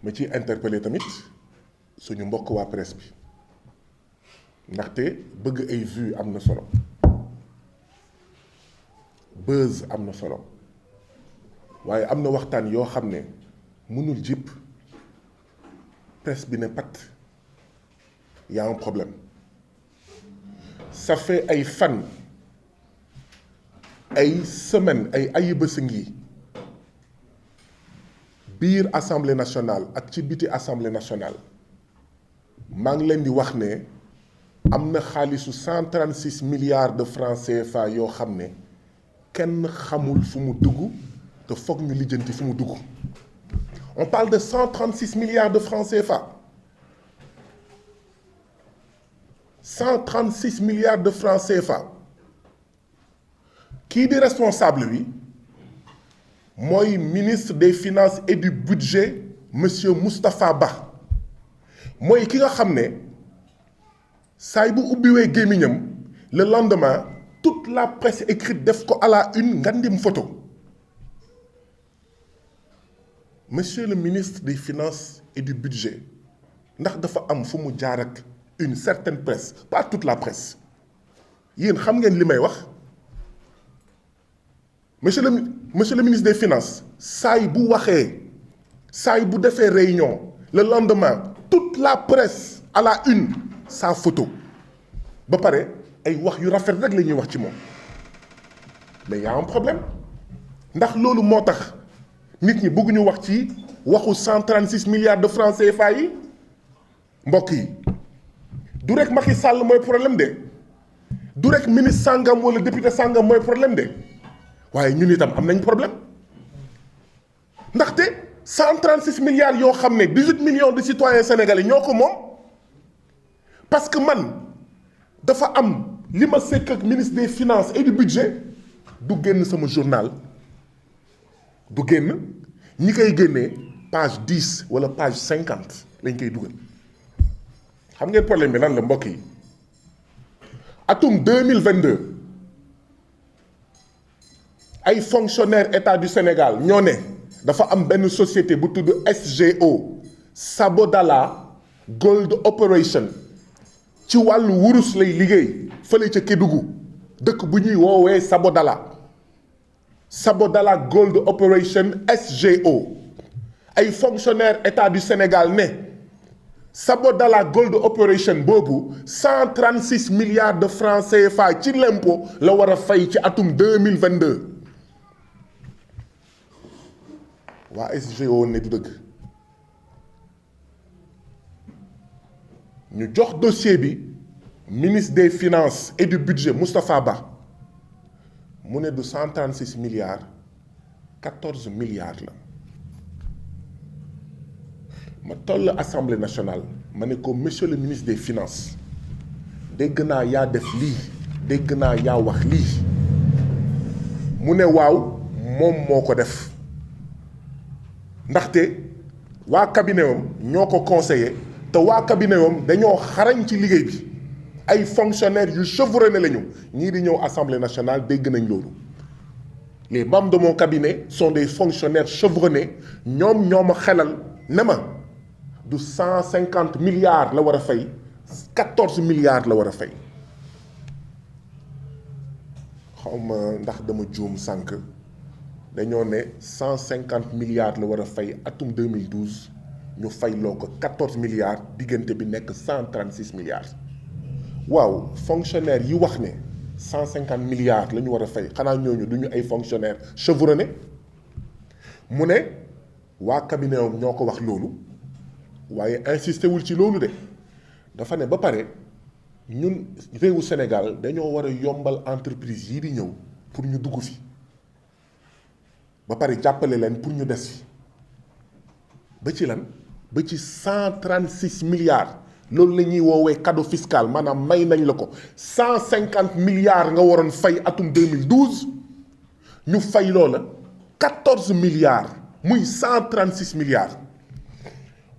ma ciy interpellé tamit suñu mbokk waa presse bi ndaxte bëgg ay vues am na solo buzz am na solo waaye am na waxtaan yoo xam ne mënul jip presse bi ne pat y a un problème. Ça fait ay fan ay semaine ay ayubés ngi biir assemblée nationale ak ci biti assemblée nationale maa ngi leen di wax ne am na xaalisu 136 milliards de francs CFA yoo xam ne kenn xamul fu mu dugg te foog ñu lijjanti fu mu dugg. On parle de 136 milliards de francs CFA. 136 milliards de francs CFA kii di responsable bi mooy ministre des finances et du budget monsieur Moustapha Ba mooy ki nga xam ne saay bu ubbiwee gémmiñam le lendemain toute la presse écrite def ko à la une ngandim photo. Monsieur le ministre des finances et du budget ndax dafa am fu mu jaar ak une certaine presse, pas toute la presse. Yéen xam ngeen li may wax monsieur le ministre des finances saay bu waxee saay bu defee réunion le lendemain toute la presse à la une sa photo ba pare ay wax yu rafet rek la ñuy wax ci moom mais y a un problème ndax loolu moo tax nit ñi bëgguñu wax ci waxu 136 milliards de francs CFA yi mbokk yi. du rek Macky Sall mooy problème de du rek ministre sangam wala député sangam mooy problème de waaye ñun itam am nañ problème ndaxte 136 milliards yoo xam ne 18 millions de citoyens sénégalais ñoo ko moom parce que man dafa am li ma sekk ak ministre des finances et du budget du génn sama journal du génn ñi koy génnee page 10 wala page 50 lañ koy dugal. xam ngeen problème bi lan la mbokk yi atum 2022 ay fonctionnaires état du Sénégal ñoo ne dafa am benn société bu tudd SGO Sabodala Gold Operation ci wàllu wurus lay liggéey fële ca Kédougou dëkk bu ñuy woowee Sabodala Gold Operation SGO ay fonctionnaires état du Sénégal ne Sabodala Gold Operation boobu 136 milliards de francs CFA ci l'impôt la war a fay ci atum 2022 waa SGO ne du dëgg ñu jox dossier bi ministre des finances et du budget Moustapha Ba mu ne du 136 milliards 14 milliards la. ma toll assemblée nationale ma ne ko monsieur le ministre des finances dégg naa yaa def lii dégg naa yaa wax lii mu ne waaw moom moo ko def ndaxte waa cabinet am ñoo ko conseillé te waa cabinet am dañoo xarañ ci liggéey bi ay fonctionnaires yu chevronnés lañu ñii di ñëw assemblée nationale dégg nañ loolu les membres de mon cabinet sont des fonctionnaires chevronnés ñoom ñoo ma xelal ne ma. du 150 milliards la war a fay 14 milliards la war a fay xawma ndax dama juum sànq dañoo ne 150 milliards la war a fay atum 2012 ñu fay loo ko 14 milliards diggante bi nekk 136 milliards waaw fonctionnaire yi wax ne 150 milliards la ñu war a fay xanaa ñooñu du ñu ay fonctionnaires chevronnés mu ne waa cabinet am ñoo ko wax loolu. waaye insisté wul ci loolu de dafa ne ba pare ñun réewu Sénégal dañoo war a yombal entreprise yi di ñëw pour ñu dugg fi ba pare jàppale leen pour ñu des fi ba ci lan ba ci 136 milliards loolu la ñuy woowee cadeau fiscal maanaam may nañ la ko 150 milliards nga waroon fay atum 2012 ñu fay loola 14 milliards muy 136 milliards.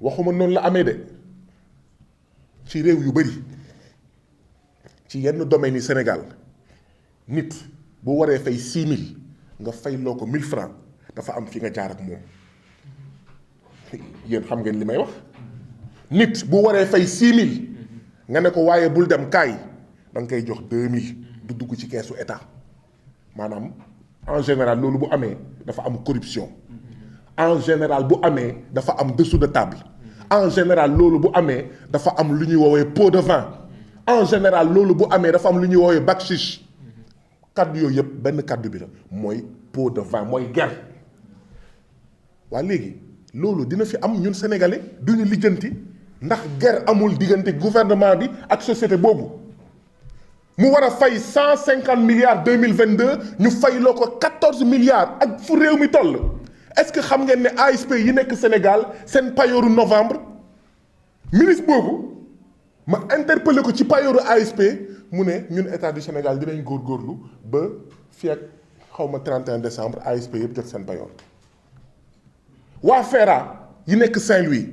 waxuma noonu la amee de ci réew yu bari ci yenn domaines yi Sénégal nit bu waree fay 6000 nga fay loo ko 1000 francs dafa am fi nga jaar ak moom yéen xam ngeen li may wax nit bu waree fay 6000 nga ne ko waaye bul dem kaay da nga koy jox 2000 du dugg ci keesu état maanaam en général loolu bu amee dafa am corruption en général bu amee dafa am dessous de table en général loolu bu amee dafa am lu ñuy woowee pot de vin en général loolu bu amee dafa am lu ñuy woowee bakchiche kaddu yooyu yëpp benn kaddu bi la mooy pot de vin mooy ger waa léegi loolu dina fi am ñun sénégalais duñu lijjanti ndax ger amul diggante gouvernement bi ak société boobu mu war a fay 150 milliards 2022 ñu fay loo ko 14 milliards ak fu réew mi toll est-ce que xam ngeen ne ASP yi nekk Sénégal seen payooru novembre ministre boobu ma interpellé ko ci payooru ASP mu ne ñun état du Sénégal dinañ góorgóorlu ba fii ak xawma 31 décembre ASP yëpp jot seen payoor waa FERA yi nekk Saint-Louis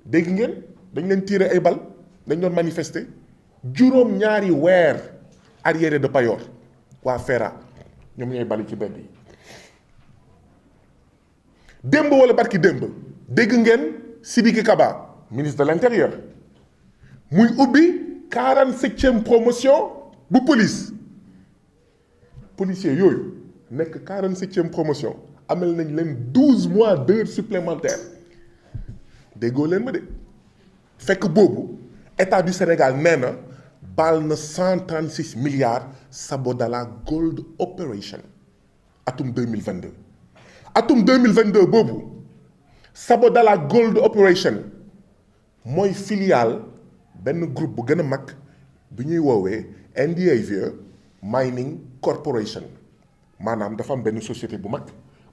dégg ngeen dañ leen tirer ay bal dañ doon manifester juróom ñaari weer arriéré de payoor waa FERA ñoom ñooy bali ci mbedd yi démb wala barki démb dégg ngeen Sidiki Kaba ministre de l'intérieur muy ubbi 47e promotion bu police policiers yooyu nekk 47e promotion amel nañ leen 12 mois d'heures supplémentaires déggoo leen ma de fekk boobu état du Sénégal nee na baal na 136 milliards Sabodala Gold Operation atum 2022 atum 2022 boobu Sabodala Gold Operation mooy filiale benn groupe bu gën a mag bi ñuy woowee Ndyavier Mining Corporation maanaam dafa am benn société bu mag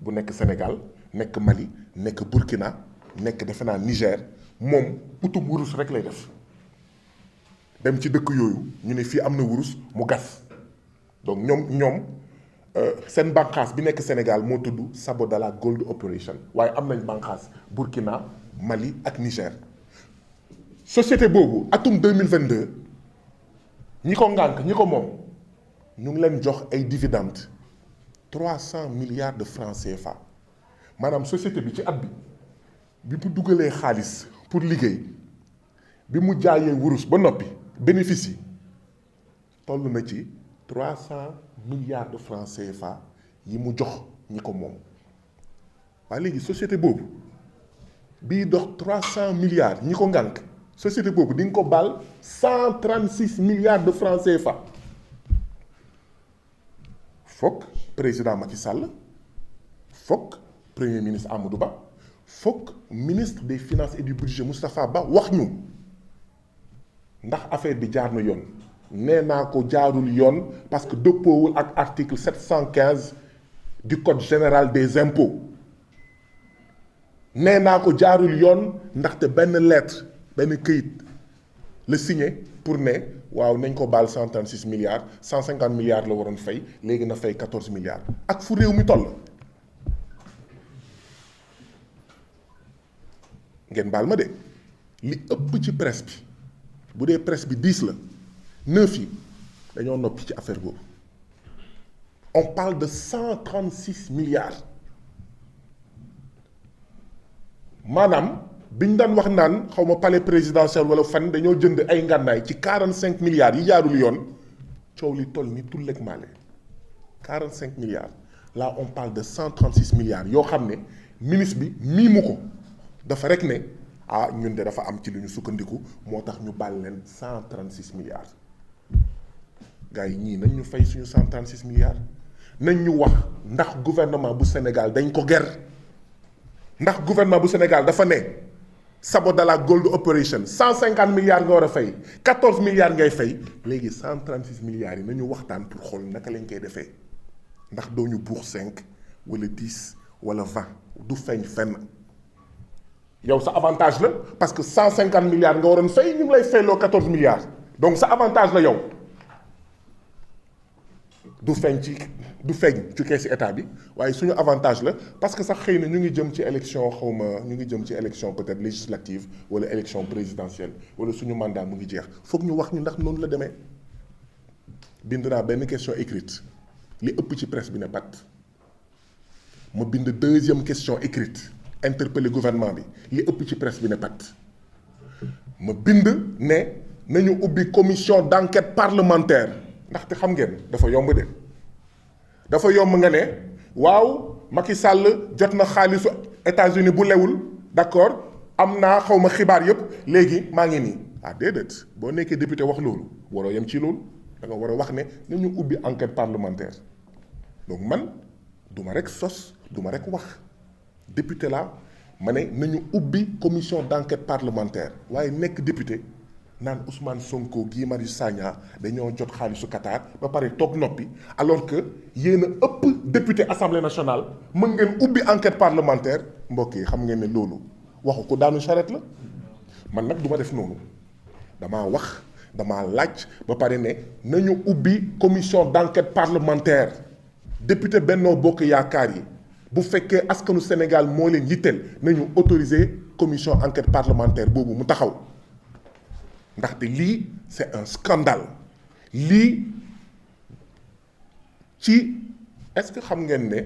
bu nekk Sénégal nekk Mali nekk Burkina nekk defe naa Niger moom utum wurus rek lay def dem ci dëkk yooyu ñu ne fii am na wurus mu gas donc ñoom seen bànqaas bi nekk Sénégal moo tudd Sabodala Gold Operation waaye am nañ bànqaas Burkina Mali ak Niger société boobu atum 2022 ñi ko ngànk ñi ko moom ñu ngi leen jox ay dividendes 300 milliards de francs CFA maanaam société bi ci at bi mu dugalee xaalis pour liggéey bi mu jaayee wurus ba noppi bénéfice yi toll na ci 300 milliards de francs CFA yi mu jox ñi ko moom waaye léegi société boobu bii dox 300 milliards ñi ko ngànk société boobu di nga ko baal 136 milliards de francs CFA fokk président Macky Sall fokk premier ministre Amadou Ba fokk ministre des finances et du budget Moustapha Ba wax ñu ndax affaire bi jaar na yoon nee naa ko jaarul yoon parce que dëppoowul ak article 715 du code général des impôts nee naa ko jaarul yoon ndaxte benn lettre benn këyit la signé pour ne waaw nañ ko baal 136 milliards 150 milliards la waroon fay léegi na fay 14 milliards ak fu réew mi toll ngeen baal ma de li ëpp ci presse bi bu dee presse bi 10 la 9 yi dañoo noppi ci affaire boobu on parle de 136 milliards maanaam biñ daan wax naan xaw ma palais présidentiel wala fan dañoo jënd ay ngànnaay ci 45 milliards yi jaarul yoon coow li toll ni tulleeg maale 45 milliards là on parle de 136 milliards yoo xam ne ministre bi miimu ko dafa rek ne ah ñun de dafa am ci lu ñu sukkandiku moo tax ñu baal leen 136 milliards gars yi ñii nañ ñu fay suñu 136 milliards nañ ñu wax ndax gouvernement bu Sénégal dañ ko ger ndax gouvernement bu Sénégal dafa ne Sabodala Gold Operation 150 milliards nga war a fay 14 milliards ngay fay léegi 136 milliards yi nañu waxtaan pour xool naka lañ koy defee ndax doo ñu buux 5 wala 10 wala 20 du feeñ fenn yow sa avantage la parce que 150 milliards nga waroon fay ñu ngi lay fayloo 14 milliards donc sa avantage la yow du feeñ ci keesi état bi waaye suñu avantage la parce que sax xëy na ñu ngi jëm ci élection xawma ñu ngi jëm ci élection peut-être législative wala élection présidentielle wala suñu mandat mu ngi jeex foog ñu wax ñu ndax noonu la demee bind naa benn question écrite li ëpp ci presse bi ne pat ma bind deuxième question écrite interpeller gouvernement bi li ëpp ci presse bi ne pat ma bind ne nañu ubbi commission d'enquête parlementaire ndaxte xam ngeen dafa yomb de dafa yomb nga ne waaw Macky Sall jot na xaalisu États-Unis bu lewul d'accord am naa xaw ma xibaar yëpp léegi maa ngi nii ah déedéet boo nekkee député wax loolu waroo yem ci loolu da nga war a wax ne nañu ubbi enquête parlementaire donc man duma rek sos duma rek wax député la ma ne nañu ubbi commission d'enquête parlementaire waaye nekk député naan Ousmane Sonko Guy Marius Sagna dañoo jot xaalisu Qatar ba pare toog noppi alors que yéen a ëpp député assemblée nationale mën ngeen ubbi enquête parlementaire mbokk yi xam ngeen ne loolu waxu ko daanu charrette la man nag du ma def noonu damaa wax damaa laaj ba pare ne nañu ubbi commission d'enquête parlementaire député Benno Bokk Yaakaar yi bu fekkee askanu Sénégal moo leen yitteel nañu autoriser commission enquête parlementaire boobu mu taxaw ndaxte lii c'est un scandale lii ci est-ce que xam ngeen ne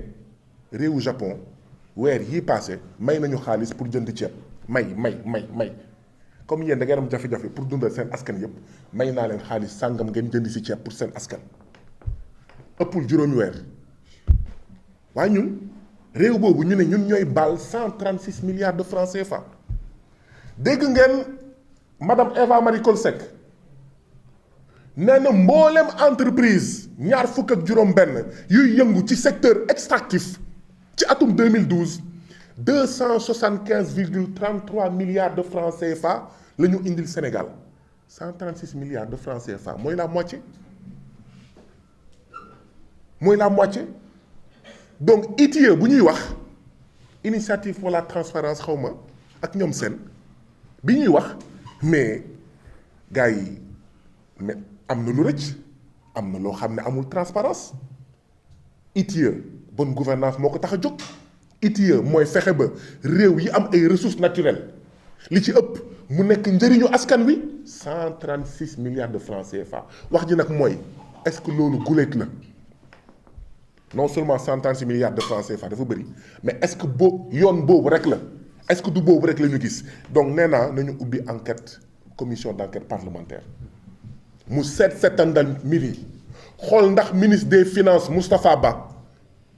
réewu Japon weer yii passé may nañu xaalis pour jënd ceeb may comme yéen da ngeen am jafe-jafe pour dundal seen askan yépp may naa leen xaalis sàngam ngeen jënd ci ceeb pour seen askan ëppul juróomi weer waaye ñun réew boobu ñu ne ñun ñooy baal 136 milliards de francs CFA dégg ngeen madame Eva Marie Coll Seck nee na mboolem entreprise ñaar fukk ak juróom-benn yuy yëngu ci secteur extractif ci atum 2012 275,33 milliards de francs CFA la ñu indil Sénégal 136 milliards de francs CFA mooy la moitié donc ITIE bu ñuy wax initiative pour la transparence xaw ma ak ñoom seen bi ñuy wax mais gars yi mais am na lu rëcc am na loo xam ne amul transparence ITIE bonne gouvernance moo ko tax a jóg ITIE mooy fexe ba réew yi am ay ressources naturelles li ci ëpp mu nekk njëriñu askan wi 136 milliards de francs CFA wax ji nag mooy est-ce que loolu guléet la non seulement 136 milliards de francs CFA dafa bëri mais est-ce que yoon boobu rek la est-ce que du boobu rek la ñu gis donc nee naa nañu ubbi enquête commission d'enquête parlementaire mu seetandal mbir yi xool ndax ministre des finances Moustapha Ba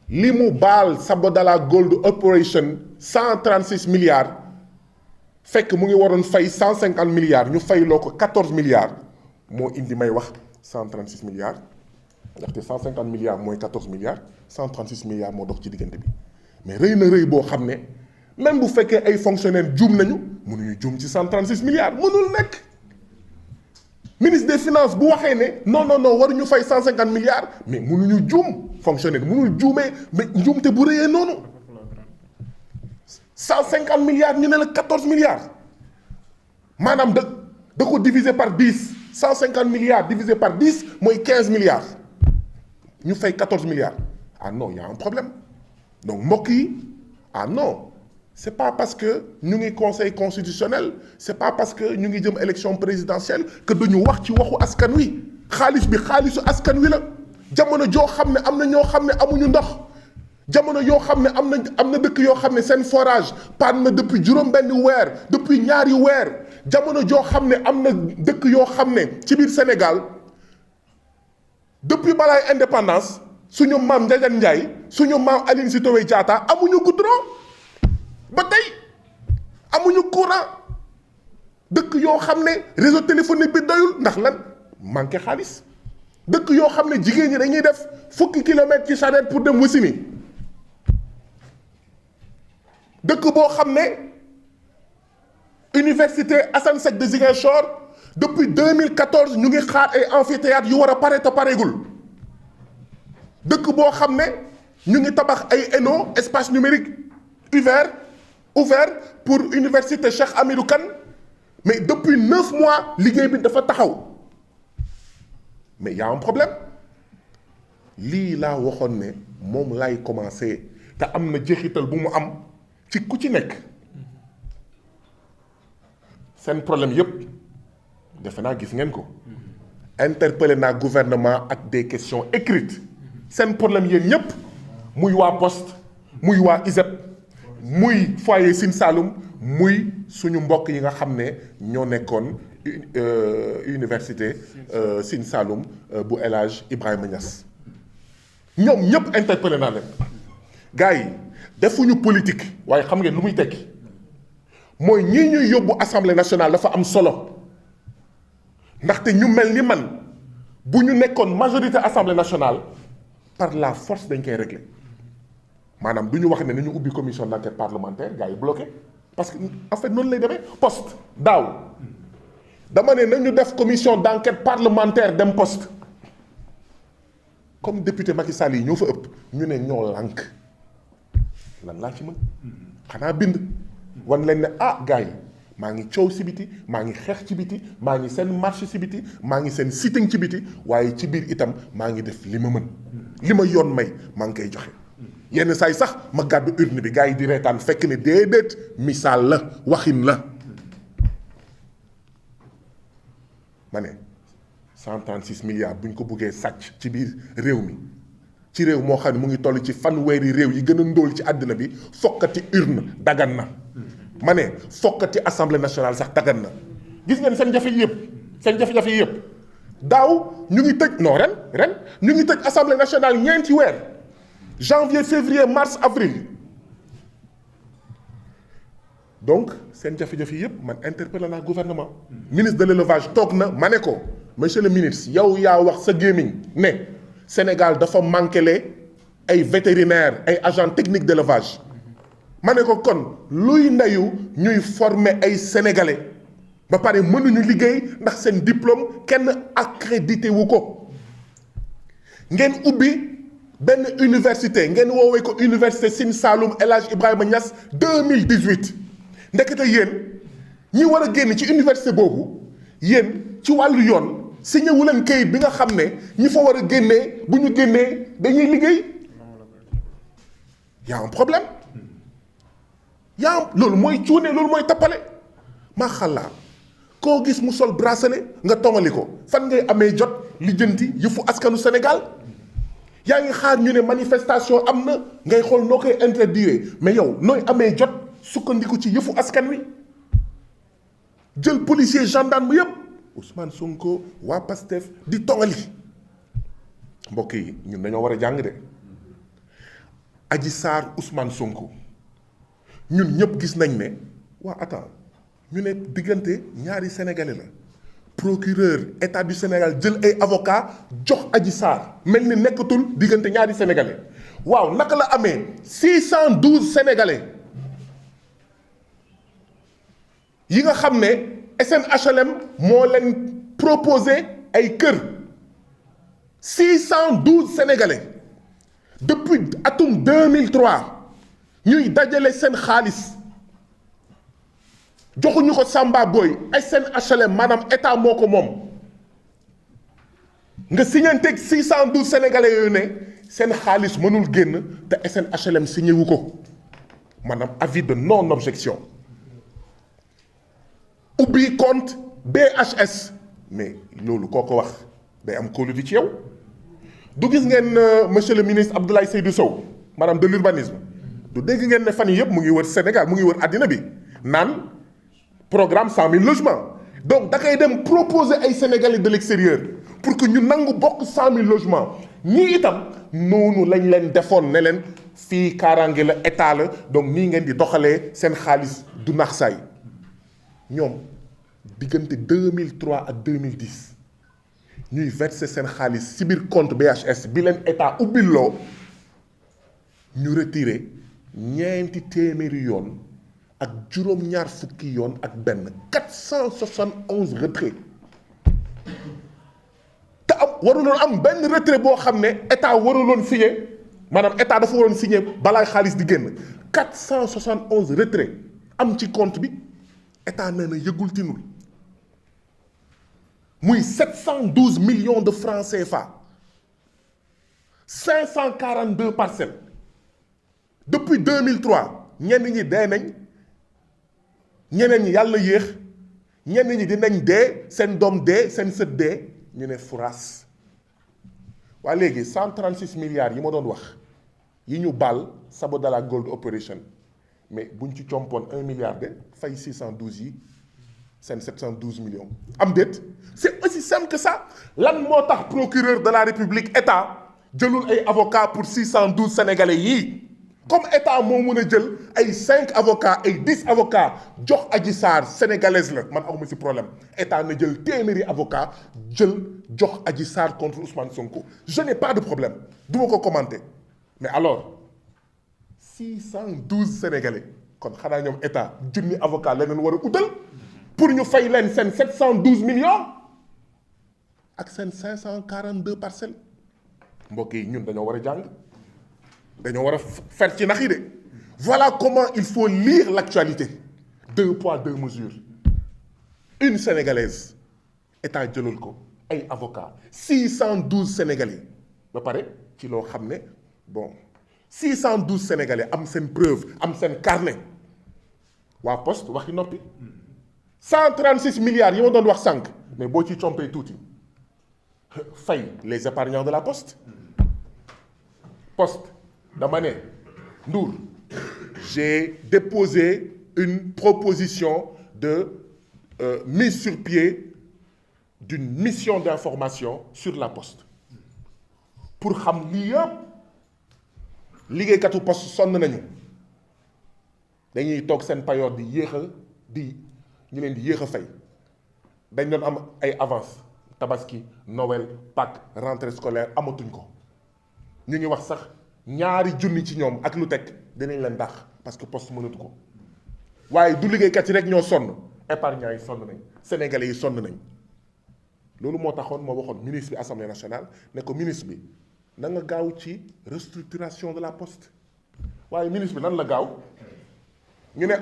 li mu baal Sabodala Gold Operation 136 milliards fekk mu ngi waroon fay 150 milliards ñu fay loo ko 14 milliards moo indi may wax 136 milliards ndaxte 150 milliards mooy 14 milliards 136 milliards moo dox ci diggante bi mais rëy na rëy boo xam ne même bu fekkee ay fonctionnaires juum nañu mënuñu juum ci 136 milliards mënul nekk ministre des finances bu waxee ne non waruñu fay 150 milliards mais mënuñu juum fonctionnaire mënul juumee mais njuumte bu rëyee noonu 150 milliards ñu ne la 14 milliards maanaam da ko diviser par 10 150 milliards divisé par 10 mooy 15 milliards ñu fay 14 milliards ah non y a un problème donc mbokk yi ah non c'est pas parce que ñu ngi conseil constitutionnel c'est pas parce que ñu ngi jëm élection présidentielle que dañu wax ci waxu askan wi xaalis bi xaalisu askan wi la jamono joo xam ne am na ñoo xam ne amuñu ndox jamono yoo xam ne am na dëkk yoo xam ne seen forage panne na depuis juróom-benn weer depuis ñaari weer jamono joo xam ne am na dëkk yoo xam ne ci biir Sénégal depuis balaay indépendance suñu maam Ndiagane Ndiaye suñu maam Aline Sitoé Diatta amuñu goudron ba tey amuñu courant dëkk yoo xam ne réseau téléphonique bi doyul ndax lan manqué xaalis dëkk yoo xam ne jigéen ñi dañuy def fukki kilomètres ci charrette pour dem wasini dëkk boo xam ne université Assane Seck de Ziguinchor depuis 2014 ñu ngi xaar ay amphithéâtre yu war a pare te pareegul dëkk boo xam ne ñu ngi tabax ay ENO espace numérique ouvert pour université Cheikh Hamidou Kane mais depuis 9 mois liggéey bi dafa taxaw mais y a un problème lii laa waxoon ne moom lay commencer te am na jeexital bu mu am ci ku ci nekk seen problème yépp defe naa gis ngeen ko interpellé naa gouvernement ak des questions écrites seen problème yéen ñépp muy waa poste muy waa ISEP muy foyer Sine Saloum muy suñu mbokk yi nga xam ne ñoo nekkoon université Sine Saloum bu El Hadj Ibrahima Niass ñoom ñëpp interpellé naa leen gars yi defuñu politique waaye xam ngeen lu muy tekki mooy ñii ñuy yóbbu assemblée nationale dafa am solo ndaxte ñu mel ni man bu ñu nekkoon majorité assemblée nationale par la force dañ koy régler maanaam du ñu wax ne nañu ubbi commission d'enquête parlementaire gars yi bloqué parce que en fait noonu lay demee poste daaw dama ne nañu def commission d'enquête parlementaire dem poste comme député Macky Sall yi ñoo fa ëpp ñu ne ñoo lànk lan laa ci mën xanaa bind wan leen ne ah gars yi maa ngi coow si biti maa ngi xeex ci biti maa ngi seen marche ci biti maa ngi seen sitting ci biti waaye ci biir itam maa ngi def li ma mën li ma yoon may maa ngi koy joxe yenn saa yi sax ma gàddu urne bi gars yi di reetaan fekk ne déedéet misaal la waxin la ma ne 136 milliards bu ñu ko buggee sàcc ci biir réew mi ci réew moo xam ne mu ngi toll ci fanweeri réew yi gën a ndóol ci àddina bi fokkati urne dagan na ma ne fokkati assemblée nationale sax dagan na gis ngeen seen jafe yëpp seen jafe-jafe yëpp daaw ñu ngi tëj non ren ñu ngi tëj assemblée nationale ñeenti weer janvier février mars avril donc seen jafe-jafe yëpp man interpellé naa gouvernement ministre de l'élevage toog na ma ne ko monsieur le ministre yow yaa wax sa gémmiñ ne Sénégal dafa manqué ay vétérinaires ay agents techniques d'élevage ma ne ko kon luy ndeyu ñuy former ay sénégalais ba pare mënuñu liggéey ndax seen diplôme kenn accrédité wu ko ngeen ubbi benn université ngeen woowee ko université Sine Saloum El Hadj Ibrahima Niass 2018 ndekete yéen ñi war a génn ci université boobu yéen ci wàllu yoon signé wu leen kayit bi nga xam ne ñi fa war a génnee bu ñu génnee dañuy liggéey y a un problème loolu mooy cuune loolu mooy tappale maa xalaa koo gis mu sol bracelet nga tongali ko fan ngay amee jot lijjanti yëfu askanu Sénégal yaa ngi xaar ñu ne manifestation am na ngay xool noo koy interdire mais yow nooy amee jot sukkandiku ci yëfu askan wi jël policier gendarme yëpp Ousmane Sonko waa Pastef di tongali mbokk yi ñun dañoo war a jàng de Adji Sarr Ousmane Sonko ñun ñëpp gis nañ ne waa attends ñu ne diggante ñaari sénégalais la procureur état du Sénégal jël ay avocat jox Adji Sarr mel ni nekkatul diggante ñaari sénégalais waaw naka la amee 612 sénégalais yi nga xam ne SNHLM moo leen proposé ay kër 612 sénégalais depuis atum 2003 ñuy dajale seen xaalis joxuñu ko Samba Boy SNHLM maanaam état moo ko moom nga signanteeg 612 sénégalais yooyu ne seen xaalis mënul génn te SNHLM signé wu ko maanaam avis de non objection ubbi compte BHS mais loolu koo ko wax day am kóolute ci yow du gis ngeen monsieur le ministre Abdoulaye Seydou Sow maanaam de l'urbanisme du dégg ngeen ne fan yii yëpp mu ngi wër Sénégal mu ngi wër àddina bi naan programme 100 000 logements donc da koy dem proposer ay sénégalais de l'extérieur pour que ñu nangu bokk 100 000 logements ñii itam noonu lañ leen defoon ne leen fii kaaraange la état la donc nii ngeen di doxalee seen xaalis du nax saay ñoom diggante 2003 ak 2010 ñuy verser seen xaalis ci biir compte BHS bi leen état ubbil loo ñu retiré ñeenti téeméeri yoon ak juróom-ñaar fukki yoon ak benn 471 retrait te am waruloon am benn retrait boo xam ne état waruloon signé maanaam état dafa waroon signé balaa xaalis di génn 471 retrait am ci compte bi état nee na yëgul tinul muy 712 millions de francs CFA 542 parcelles depuis 2003 ñenn ñi dee nañ ñeneen ñi yàlla yéex ñenn ñi dinañ dee seen doom dee seen sët dee ñu ne furaas waa léegi 136 milliards yi ma doon wax yi ñu baal Sabodala Gold Operation mais buñ ci compoon 1 milliard de fay 612 yi seen 712 millions am déet c'est aussi simple que ça. lan moo tax procureur de la république état jëlul ay avocats pour 612 sénégalais yii comme état moo mën a jël ay 5 avocats ay 10 avocats jox Adji Sarr sénégalaise la man awma ci problème état na jël téeméeri avocat jël jox Adji Sarr contre Ousmane Sonko je n'ai pas de problème du ma ko commenter mais alors 612 sénégalais kon xanaa ñoom état junni avocat leneen war a utal pour ñu fay leen seen 712 millions ak seen 542 parcelles mbokk yi ñun dañoo war a jàng dañoo war a fer ci nax yi de voilà comment il faut lire l'actualité 2 poids 2 mesures une sénégalaise état jëlal ko ay avocats 612 sénégalais ba pare ci loo xam ne bon 612 sénégalais am seen preuve am seen carnet waa poste waxi noppi 136 milliards yi ma doon wax sànq mais boo ci compee tuuti fay les épargnants de la poste dama ne Ndour j'ai déposé une proposition de mise sur pied d'une mission d'information sur la poste pour xam lii yëpp liggéeykatu poste sonn nañu dañuy toog seen payoor di yéex a ñu leen di yéex a fay dañ doon am ay avance tabaski Noël Pâques rentrée scolaire amatuñ ko ñu ngi wax sax ñaari junni ci ñoom ak lu teg dinañ leen dàq parce que poste mënatu ko waaye du liggéeykat yi rek ñoo sonn épargnants yi sonn nañ sénégalais yi sonn nañ loolu moo taxoon moo waxoon ministre bi assemblée nationale ne ko ministre bi na nga gaaw ci restructuration de la poste waaye ministre bi nan la gaaw ñu ne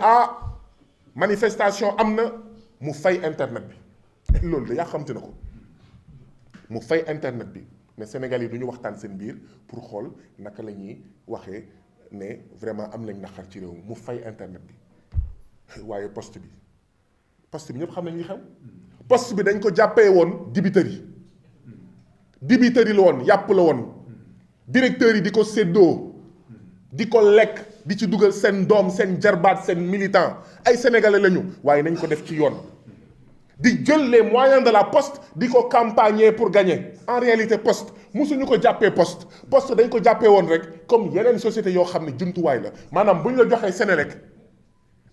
manifestation am na mu fay internet bi loolu da yaa xamte na ko mu fay internet bi mais Sénégal yi du ñu waxtaan seen biir pour xool naka la ñuy waxee ne vraiment am nañ naqar ci réew mu fay internet bi waaye poste bi ñëpp xam nañ li xew poste bi dañ ko jàppee woon dibiteri la woon yàpp la woon directeurs yi di ko séddoo di ko lekk di ci dugal seen doom seen jarbaat seen militant ay sénégalais lañu waaye nañ ko def ci yoon di jël les moyens de la poste di ko campagner pour gagner en réalité poste musuñu ko jàppee poste dañ ko jàppee woon rek comme yeneen société yoo xam ne jumtuwaay la maanaam bu ñu la joxee Sénélec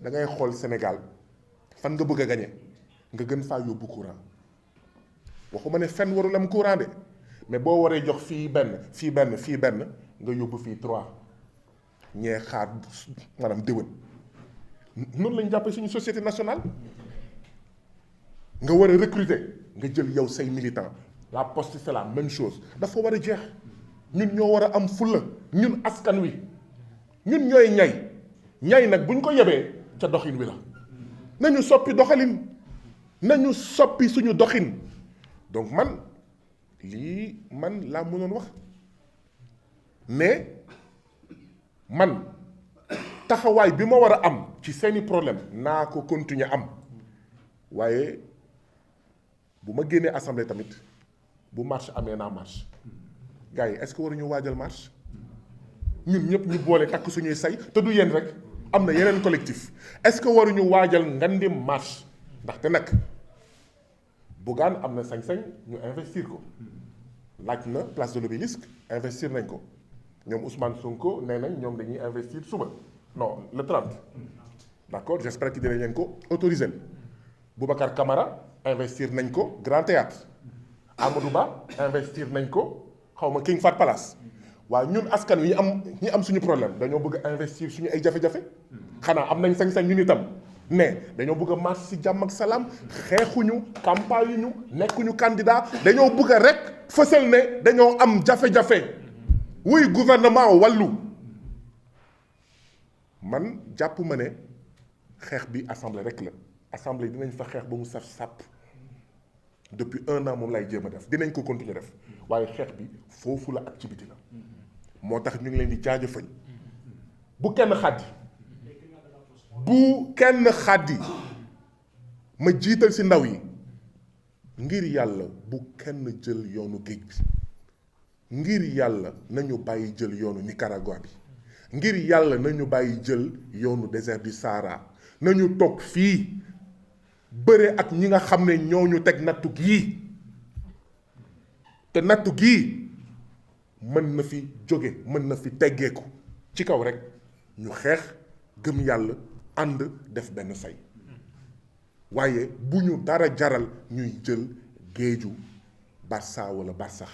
da ngay xool Sénégal fan nga bëgg a gagner nga gën faa yóbbu courant waxuma ne fenn warul am courant de mais boo waree jox fii benn nga yóbbu fii 3 ñee xaar maanaam déwén noonu lañ jàppee suñu société nationale nga war a recruter nga jël yow say militants la poste c'est la même chose dafa war a jeex ñun ñoo war a am fulla ñun askan wi ñun ñooy ñay nag buñ ko yebee ca doxin wi la nañu soppi doxalin nañu soppi suñu doxin donc man laa mënoon wax mais man taxawaay bi ma war a am ci seeni problème naa ko continuer am waaye bu ma génnee assemblée tamit bu marche amee naa marche gars yi est-ce que waruñu waajal marche ñun ñëpp ñu boole takk suñuy say te du yéen rek am na yeneen collectif est-ce que waruñu waajal ngandim marche ndaxte nag Bougane am na sañ-sañ ñu investir ko laaj na place de l'Obélisque investir nañ ko ñoom Ousmane Sonko nee nañ ñoom dañuy investir suba non le 30 d'accord j'espère que dinañ leen ko autoriser Boubacar Camara investir nañ ko Grand Théâtre Amadou Ba investir nañ ko xawma King Fahd Palace waaw ñun askan wi ñi am suñu problème dañoo bëgg a investir suñu ay jafe-jafe xanaa am nañ sañ-sañ ñun itam mais dañoo bëgg a marche ci jàmm ak salaam xeexuñu campagne ñu nekkuñu candidat dañoo bëgg a rek fësal ne dañoo am jafe-jafe wuy gouvernement wàllu man jàpp ma ne xeex bi assemblée rek la assemblée dinañ fa xeex ba mu saf sàpp depuis 1 an moom lay jéem a def dinañ ko continuer def waaye xeex bi foofu la activité la moo tax ñu ngi leen di jaajëfal bu kenn xaddi ma jiital ci ndaw yi ngir yàlla bu kenn jël yoonu géej bi ngir yàlla nañu bàyyi jël yoonu Nicaragua bi ngir yàlla nañu bàyyi jël yoonu désert du Sahara nañu toog fii bëre ak ñi nga xam ne ñoo ñu teg nattu gii te nattu gii mën na fi jóge mën na fi teggeeku ci kaw rek ñu xeex gëm yàlla ànd def benn say waaye bu ñu dara jaral ñuy jël géeju Barça wala Barsax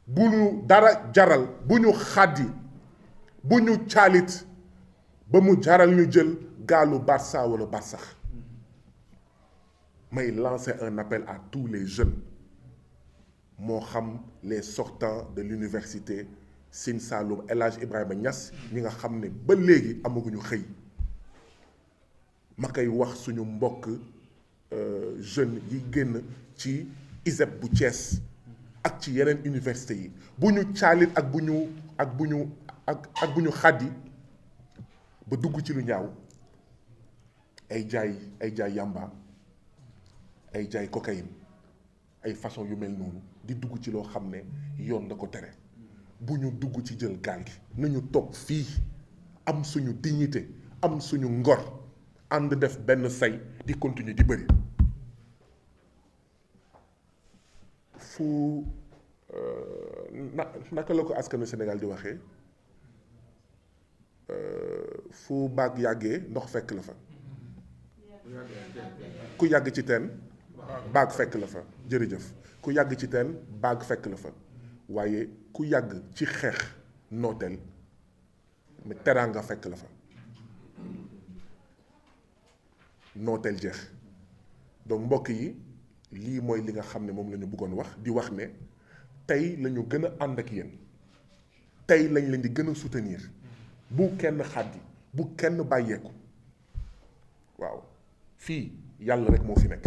bu ñu dara jaral bu ñu xàddi bu ñu caalit ba mu jaral ñu jël gaalu Barça wala Barsax may lancer un appel à tous les jeunes moo xam les sortants de l'université Sine Saloum El Hadj Ibrahima Niass ñi nga xam ne ba léegi amaguñu xëy ma koy wax suñu mbokk jeunes yi génn ci ISEP bu Thiès ak ci yeneen université yi bu ñu caalit ak bu ñu xàddi ba dugg ci lu ñaaw ay jaay yamba ay jaay cocaïne ay façon yu mel noonu di dugg ci loo xam ne yoon da ko tere bu ñu dugg ci jël gaal gi nañu toog fii am suñu dignité am suñu ngor ànd def benn say di continuer di bëri fu naka la ko askanu Sénégal di waxee fu baag yàggee ndox fekk la fa ku yàgg ci teen baag fekk la fa jërëjëf ku yàgg ci teen baag fekk la fa waaye ku yàgg ci xeex nooteel mais teraanga fekk la fa nooteel jeex donc mbokk yi lii mooy li nga xam ne moom la ñu bëggoon wax di wax ne tey la ñu gën a ànd ak yéen tey lañ leen di gën a soutenir bu kenn xàddi bu kenn bàyyeeku waaw fii yàlla rek moo fi nekk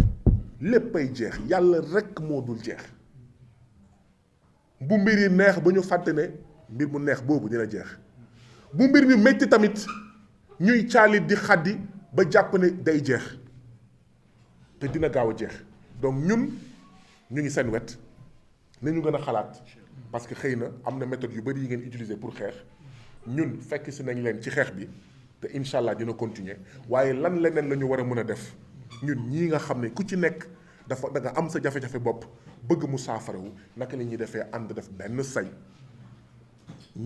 léppay jeex yàlla rek moo dul jeex bu mbir yi neex ba ñu fàtte ne mbir mu neex boobu dina jeex bu mbir mi metti tamit ñuy caalit di xàddi ba jàpp ne day jeex te dina gaaw a jeex donc ñun ñu ngi seen wet nañu gën a xalaat parce que xëy na am na méthode yu bari yi ngeen utiliser pour xeex ñun fekk si nañ leen ci xeex bi te incha allah dina continuer waaye lan leneen la ñu war a mën a def ñun ñii nga xam ne ku ci nekk da nga am sa jafe-jafe bopp bëgg mu saafarawu naka la ñuy defee ànd def benn say